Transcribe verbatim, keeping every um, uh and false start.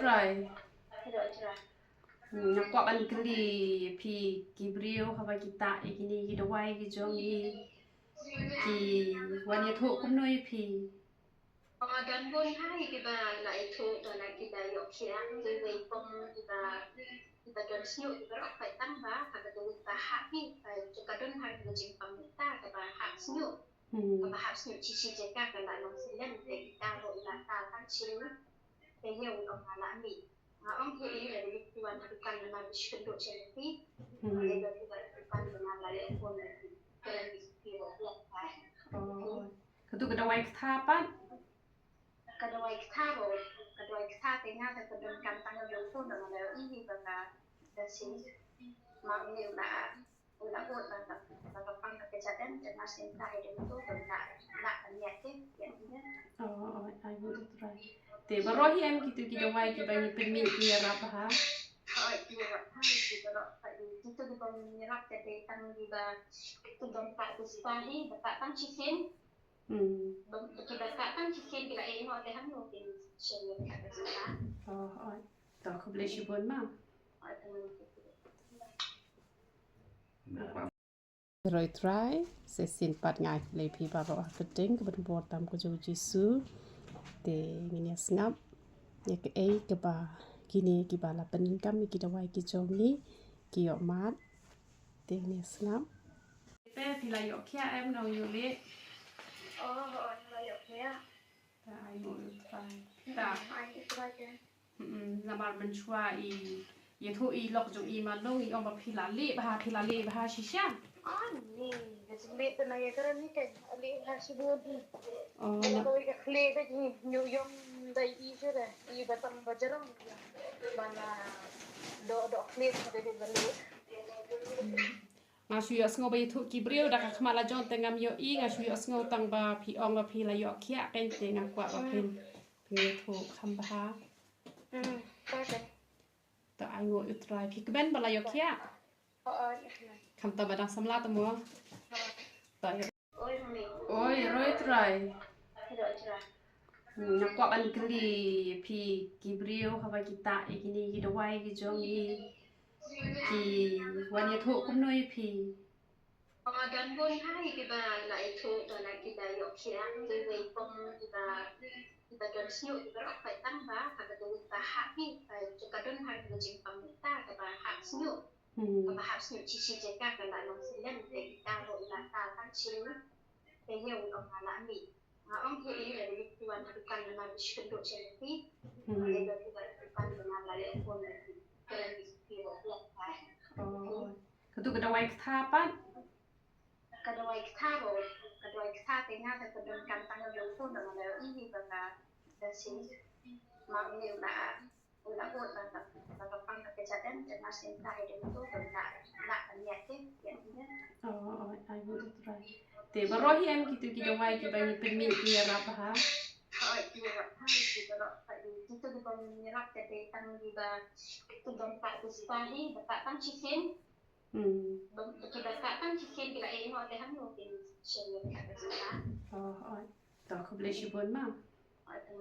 Trai. Nga kwah ban kylli phi ki briew haba ki tah ïa kine ki dawai ki jong ngi ki wan ïathuh kumno ïa phi? Don bun ha kiba la ïathuh, don kiba ïoh khiah, kiwei kum kiba, kiba don shñiuh kiba ïoh khiah tang ba ha ka dawai ba hap hi, ka don ha ka jingpang ta kaba hap shñiuh. Kaba hap shñiuh shi shi jaka ka la long silem te kita ruh la ta tang shi. Te ïa u ong nga la mih. Nga ong hi ïa u wan ha dukan na ma bish kynduh sha lati. Ïa u dukan na ma la leh phone lati. Te la mih ki ruh la ta. Katu ka dawai ktha pat? Ka dawai ktha ruh, ka dawai ktha te nga te ka donkam tang ïa u phone da nga la ïohi ba ka da sing. Ma uni u la, u la ut ba ka, ba ka pang ka kjat em, te nga sing ta ïa u tu, ba la, la ka nia te, ïa nia. Oh, oh, ai ngu u Trai. Te baroh hi em kitu ki dawai kiba ngi pynmih ki ïarap ha? Oh, ki ïarap ha, ki baroh, kitu kiba ngi ïarap te dei tang kiba, kitu ban ta tu spa hi, ba ta tang shisien. Hmm. Ba, ba ki ba ka tang ki ken ki la ïeh noh te hangno kin shen ïa ka ka jingla. Oh, oh. To khublei shibun ma. Oh, to. Roi Trai, sa shisien pat nga ai khublei phi baroh ha ka kyrteng kaba donbor tam ka jong u Jisu. Te ngin ïa sngap ïa kaei kaba kine kiba la pyndonkam ïa ki dawai ki jong ngi ki ïoh mad. Te ngin ïa sngap. Te phi la ïoh khiah em, nong ïoh leh? Oh, oh, la ïoh khiah. Ta ai nguh ïa u Trai. Ta ai nguh ïa u Trai te. Mm, namar mynshuwa i ïathuh i lok jong i Malung i ong ba phi la leh bha, phi la leh bha shisha. Ani, ka jingleh te na ïa kren ni kan leh bha shibun. Oh, na. Ko ka khleh ka jingïoh ïong dei i shuh de, i ba tang ba jarang. Ba na doh doh khleh ka dei ba leh. Nga shu ïohsngew ba ïathuh ki briew da ka khmat la jong te ngam ïohi, nga shu ïohsngew tang ba phi ong ba phi la ïoh khiah, kein te nga kwah ba phin, phin ïathuh kham bha. Hmm, okay. To ai nguh ïa u Trai, phi kmen ba la ïoh khiah? Oh, oh, ïa kmen. Khamtam ba dang samla te mo. Oh. To ïa Oi, Roi Trai. Nga kwah ban kylli phi ki briew haba ki tah ïa kine ki dawai ki jong ngi ki wan ïathuh kumno ïa phi? Don bun ha kiba la ïathuh, don kiba ïoh khiah, kiwei kum kiba, kiba don shñiuh kiba ïoh khiah tang ba ha ka dawai ba hap hi, ka don ha ka jingpang ta kaba hap shñiuh. Hmm. Kaba hap shñiuh shi shi jaka ka la long silem te kita ruh la ta tang shi. Te ïa u ong nga la mih. Nga ong hi ïa u wan ha dukan na ma bish kynduh sha lati. Hmm. Ïa u wan ha dukan na ma la leh phone lati. Te la mih ki ruh la ta. Oh. Katu ka dawai ktha pat? Ka dawai ktha ruh, ka dawai ktha te nga te ka donkam tang ïa u phone da nga la ïohi ba ka da sing. Ma uni u la U la ut ba ka, ba ka pang ka kjat em, te nga sing ta ïa u tu, te la, la ka nia te, ïa nia. Oh, oh, ai nguh ïa u Trai. Te baroh hi em kitu ki dawai kiba ngi pynmih ki ïarap ha? Oh, ki ïarap ha, ki ïarap ha, kitu kiba ngi ïarap te dei tang kiba, kitu ban ta tu spa hi, ba ta tang shisien. Hmm. Ba, kiba ta tang shisien ki la ïeh noh te hangno kin shen ïa ka ka jingla. Oh, oh. To khublei shibun ma. Oh, to.